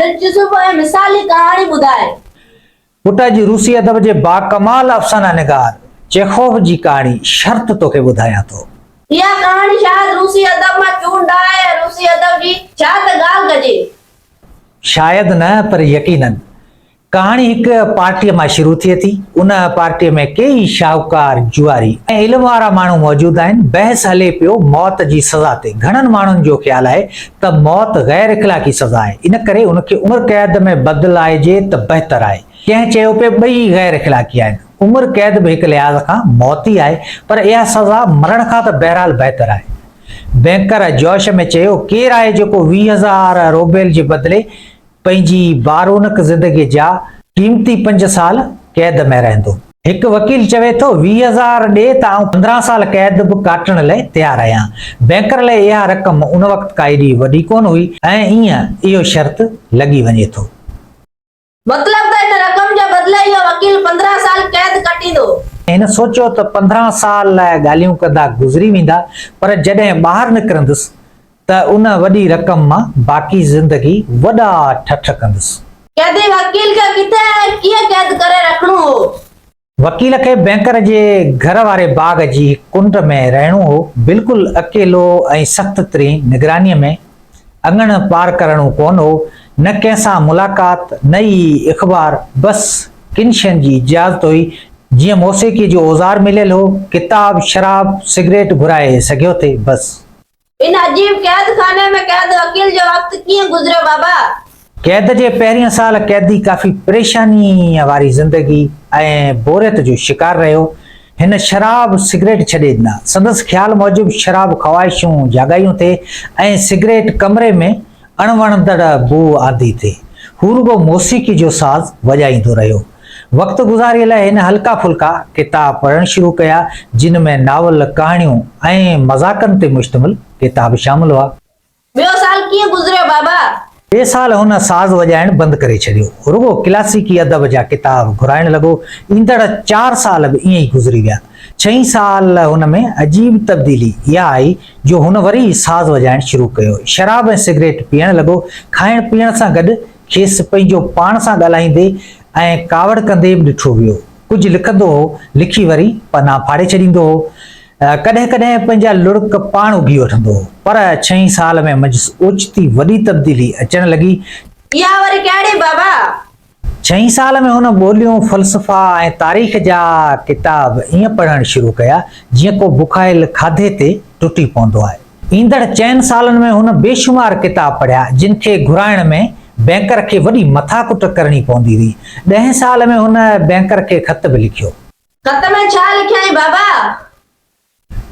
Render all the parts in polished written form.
دلچسپ ۽ مثالي ڪهاڻي ٻڌاء. پٽ اڄ روسي ادب جي باڪمال افسانه نگار چيخوف جي ڪهاڻي شرط توکي ٻڌايان ٿو. اها ڪهاڻي شايد روسي ادب مان چونڊ آهي ۽ روسي ادب جي ڇا ته ڳالهه ڪجي. شايد نه پر يقينن. ڪهاڻي هڪ پارٽيء مان شروع ٿئي ٿي. ان پارٽيء ۾ ڪيئي شاهوڪار، جوئاري ۽ علم وارا ماڻهو موجود آهن. بحث هلي پيو موت جي سزا تي. گهڻن ماڻهن جو خيال آهي ته موت غير اخلاقي سزا آهي، ان ڪري ان کي عمر قيد ۾ بدلائجي ته بهتر آهي. ڪنهن چيو پئي ٻئي غير اخلاقي آهن. عمر قيد به هڪ لحاظ کان موت ئي آهي، پر اها سزا مرڻ کان ته بهرحال بهتر آهي. بينڪر جوش ۾ چيو، ڪير آهي جيڪو 20,000 روبيل جي بدلي پنهنجي بارونق زندگيء جا قيمتي پنج سال قيد ۾ رهندو. هڪ وڪيل چوي ٿو، 20,000 ڏي ته آئون 15 سال قيد به ڪاٽڻ لئه تيار آهيان. بينڪر لئه اها رقم ان وقت ڪا ايڏي وڏي ڪونه هئي ۽ ائين اهو شرط لڳي وڃي ٿو. مطلب ته ان رقم جي بدلي اهو وڪيل 15 سال قيد ڪٽيندو. هن سوچيو ته 15 سال ڳالهيون ڪندا گذري ويندا پر جڏهن ٻاهر نڪرندس ته ان وڏي رقم مان باقي زندگي وڏا ٺٺ ڪندس. قيدي وڪيل کي ڪٿي ۽ ڪيئن قيد ڪري رکڻو هو؟ وڪيل کي بينڪر جي گهر واري باغ جي هڪ ڪنڊ ۾ رهڻو هو، بلڪل اڪيلو ۽ سخت ترين نگرانيء ۾، اڱڻ پار ڪرڻو ڪونه هو، نه ڪنهن سان ملاقات، نه ئي اخبار، بس ڪن شين جي اجازت هئي، جيئن موسيقيء جو اوزار مليل هو، ڪتاب، شراب، سگريٽ گهرائي سگهيو ٿي، بس. ان عجيب قيد خاني ۾ قيد وڪيل جو وقت ڪيئن گذريو بابا؟ قيد جي پهرين سال قيدي ڪافي پريشانيء واري زندگي ۽ بوريت جو شڪار رهيو. هن شراب، سگريٽ ڇڏي ڏنا. سندس خيال موجب شراب خواهشون جاڳايون ٿي ۽ سگريٽ ڪمري ۾ اڻوڻندڙ بوء آندي ٿي. هو رڳو موسيقي جو ساز وڄائيندو رهيو. وقت گذاريء لاء هن هلڪا ڦلڪا ڪتاب پڙهڻ شروع ڪيا، جن ۾ ناول، ڪهاڻيون ۽ مذاقن تي مشتمل ڪتاب شامل هئا. ٻيو سال ڪيئن گذريو بابا؟ ٻئي سال هن ساز وڄائڻ بند ڪري ڇڏيو. رڳو ڪلاسيڪي ادب جا ڪتاب گهرائڻ لڳو. ايندڙ چار سال به ائين ئي گذري ويا. ڇهين سال هن ۾ عجيب تبديلي اها آئي جو هن وري ساز وڄائڻ شروع ڪيو. شراب ۽ سگريٽ پيئڻ لڳو. کائڻ پيئڻ سان گڏ کيس پنهنجو پاڻ سان ڳالهائيندي ۽ ڪاوڙ ڪندي به ڏٺو ويو. ڪجهه لکندو هو، لکي وري پنا ڦاڙي ڇڏيندو هو. ڪڏهن ڪڏهن پنهنجا لڙڪ پاڻ اگهي وٺندو هو. پر ڇهين سال ۾ منجهس اوچتي وڏي تبديلي اچڻ لڳي. اها وري ڪهڙي بابا؟ ڇهين سال ۾ هن ٻوليون، فلسفا ۽ تاريخ جا ڪتاب ائين پڙهڻ شروع ڪيا، جيئن ڪو بکايل کاڌي تي ٽٽي پوندو آهي. ايندڙ چئن سالن ۾ هن بيشمار ڪتاب پڙهيا، جن کي گهرائڻ ۾ بينڪر کي وڏي مٿاڪٽ ڪرڻي پوندي هئي. ڏهين سال ۾ هن بينڪر کي خط به لکيو. خط ۾ ڇا لکيائين بابا؟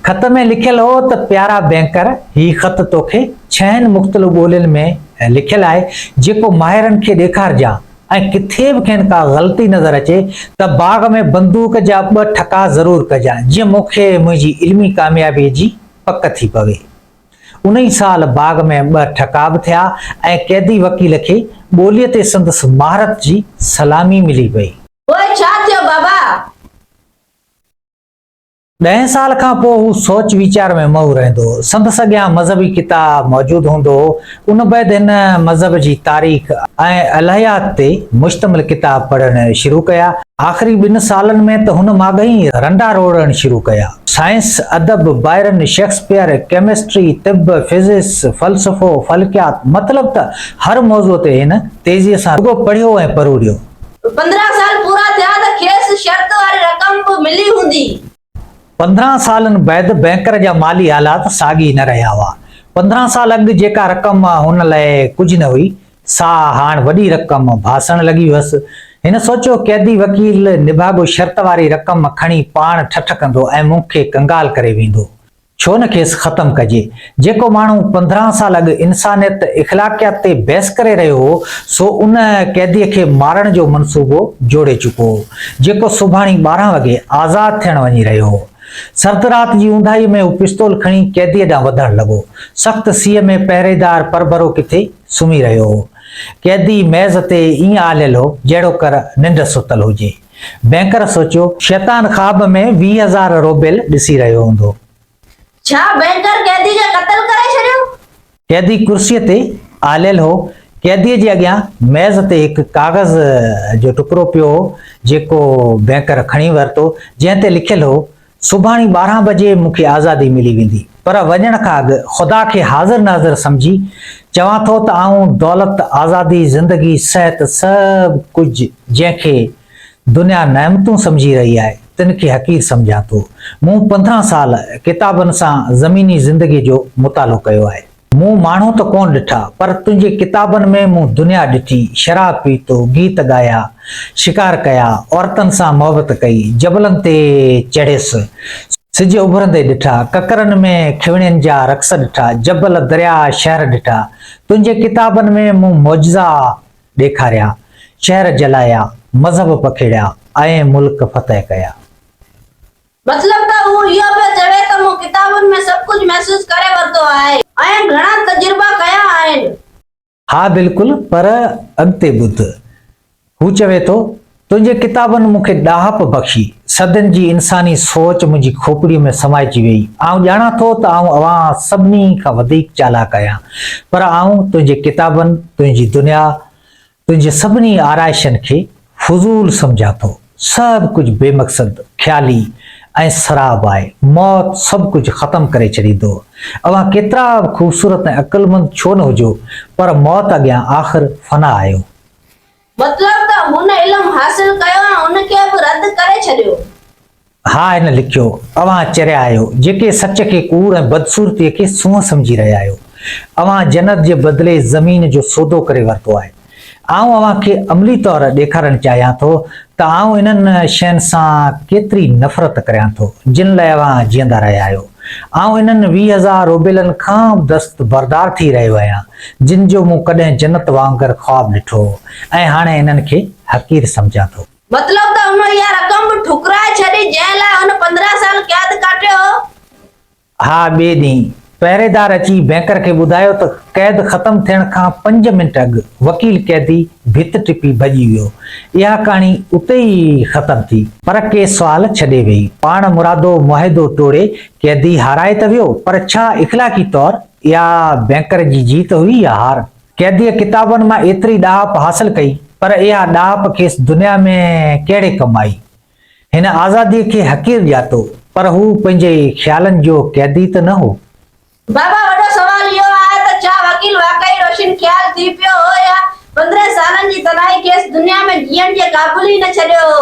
خط ۾ لکيل هو ته پيارا بينڪر، هي خط توکي ڇهن مختلف ٻولين ۾ لکيل آهي، جيڪو ماهرن کي ڏيکارجان ۽ ڪٿي به کين ڪا غلطي نظر اچي ته باغ ۾ بندوق جا ٻه ٺڪاء ضرور ڪجان، جيئن مون کي منهنجي علمي ڪاميابيء جي پڪ ٿي پوي. ان ئي سال باغ ۾ ٻه ٺڪاء به ٿيا ۽ قيدي وڪيل کي ٻوليء تي سندس مهارت جي سلامي ملي پئي. پوء ڇا ٿيو بابا؟ ڏهين سال کان پوء هو سوچ ويچار ۾ محو رهندو هو. سندس اڳيان مذهبي ڪتاب موجود هوندو هو. ان بعد هن مذهب جي تاريخ ۽ الاهيات تي مشتمل ڪتاب پڙهڻ شروع ڪيا. آخري ٻن سالن ۾ ته هن ماڳهين رنڊا روڙڻ شروع ڪيا. سائنس، ادب، بائرن، شيڪسپيئر، ڪيمسٽري، طب، فزڪس، فلسفو، فلڪيات مطلب ته هر موضوع تي هن تيزيء سان رڳو پڙهيو ۽ پروڙيو. 15 سال پورا ٿيا ته کيس شرط واري رقم به ملي هوندي. 15 سالن بعد بئنڪر جا مالي حالات ساڳي نه رهيا هئا. 15 سال اڳ جيڪا رقم هن لاء ڪجهه نه هئي، سا هاڻ وڏي رقم ڀاسڻ لڳي هيس. هن سوچيو قيدي وڪيل نڀاڳو شرط واري رقم کڻي پاڻ ٺٺ ڪندو ۽ مون کي ڪنگال ڪري ويندو. ڇو نه کيس ختم ڪجي. جيڪو ماڻهو 15 سال اڳ انسانيت، اخلاقيات تي بحث ڪري رهيو هو، سو ان قيديء کي مارڻ جو منصوبو جوڙي چڪو هو، جيڪو سڀاڻي 12 وڳي آزاد ٿيڻ وڃي رهيو هو. سرد رات جي اونداهيء ۾ هو پستول کڻي قيديء ڏانهن وڌڻ لڳو. سخت سيء ۾ پهريدار پرڀرو ڪٿي سمهي رهيو هو. قيدي ميز تي ائين آليل هو، جهڙوڪر ننڊ ستل هجي. بينڪر سوچيو، شيطان خواب ۾ 20,000 روبيل ڏسي رهيو هوندو. ڇا بينڪر قيدي کي قتل ڪري ڇڏيو؟ قيدي ڪرسيء تي آليل هو. قيديء جي اڳيان ميز تي هڪ ڪاغذ جو ٽڪرو پيو هو، جيڪو بينڪر کڻي ورتو، جنهن تي لکيل هو، سڀاڻي 12 بجي مون کي آزادي ملي ويندي، پر وڃڻ کان اڳ خدا کي حاضر ناظر سمجهي چوان ٿو ته آئون دولت، آزادي، زندگي، صحت سڀ ڪجهه جنهن کي دنيا نعمتون سمجهي رهي آهي، تن کي حقير سمجهان ٿو. مون 15 سال ڪتابن سان زميني زندگيء جو مطالعو ڪيو آهي. مون ماڻهو ته ڪونه ڏٺا، پر تنهنجي ڪتابن ۾ مون دنيا ڏٺي، شراب پيتو، گيت ڳايا، شڪار ڪيا، عورتن سان محبت ڪئي، جبلن تي چڙهيس، سج اڀرندي ڏٺا، ڪڪرن ۾ کيوڻين جا رقص ڏٺا، جبل، درياء، شهر ڏٺا. تنهنجي ڪتابن ۾ مون معجزا ڏيکاريا، شهر جلايا، مذهب پکيڙيا ۽ ملڪ فتح ڪيا. مطلب ته هو اهو پيو چوي ته مون ڪتابن ۾ سڀ ڪجهه محسوس ڪري ورتو آهي ۽ گهڻا تجربا ڪيا آهن. ها بلڪل، پر اڳتي ٻڌ. هو چوي ٿو، تنهنجي ڪتابن مون کي ڏاهپ بخشي، صدين جي انساني سوچ منهنجي کوپڙيء ۾ سمائجي ويئي. آئون ڄاڻان ٿو ته آئون اوهان سڀني کان وڌيڪ چالاڪ آهيان، پر آئون تنهنجي ڪتابن، تنهنجي دنيا، تنهنجي سڀني آرائشن کي فضول سمجهان ٿو. سڀ ڪجهه بي مقصد، خيالي ۽ سراب آهي. موت سڀ ڪجهه ختم ڪري ڇڏيندو. اوهان ڪيترا به خوبصورت ۽ عقلمند ڇو نه هجو، پر موت اڳيان آخر فنا آهيو. مطلب ته هن علم حاصل ڪيو ۽ ان کي به رد ڪري ڇڏيو. ها هن لکيو، اوهان چريا آهيو، جيڪي سچ کي ڪوڙ ۽ بدصورتيء کي سونهن سمجهي رهيا آهيو. اوهان جنت جي بدلي زمين جو سودو ڪري ورتو آهي. آئون اوهان کي عملي طور ڏيکارڻ چاهيان ٿو ته آئون انهن شين سان ڪيتري نفرت ڪريان ٿو، جن لاء اوهان جيئندا رهيا آهيو. آئون انهن 20,000 روبيلن کان به دست بردار ٿي رهيو آهيان، جن جو مون ڪڏهن جنت وانگر خواب ڏٺو هو ۽ هاڻي انهن کي حقير سمجهان ٿو. مطلب ته هن اها رقم به ٺڪرائي ڇڏي جنهن لاء هن 15 سال قيد ڪاٽيو هو. ها ٻئي ڏينهن پهريدار اچي بينڪر کي ٻڌايو ته قيد ختم ٿيڻ کان پنج منٽ اڳ وڪيل قيدي ڀت ٽپي ڀڄي ويو. اها ڪهاڻي اتي ئي ختم ٿي. پر ڪي سوال ڇڏي ويئي. پاڻ مرادو معاهدو ٽوڙي قيدي هارائي ته ويو پر ڇا اخلاقي طور اها بينڪر جي جيت هئي يا هار؟ قيديء ڪتابن مان ايتري ڏاهپ حاصل ڪئي، پر اها ڏاهپ کيس دنيا ۾ ڪهڙي ڪم آئي؟ هن آزاديء کي حقير ڄاتو، پر هو پنهنجي خيالن جو قيدي ته نه هو. بابا وڏو سوال اهو آهي ته ڇا وڪيل واقعي روشن خيال ٿي پيو هو يا 15 سالن جي تنهائي کيس دنيا ۾ جيئڻ جي قابل ئي نه ڇڏيو هو؟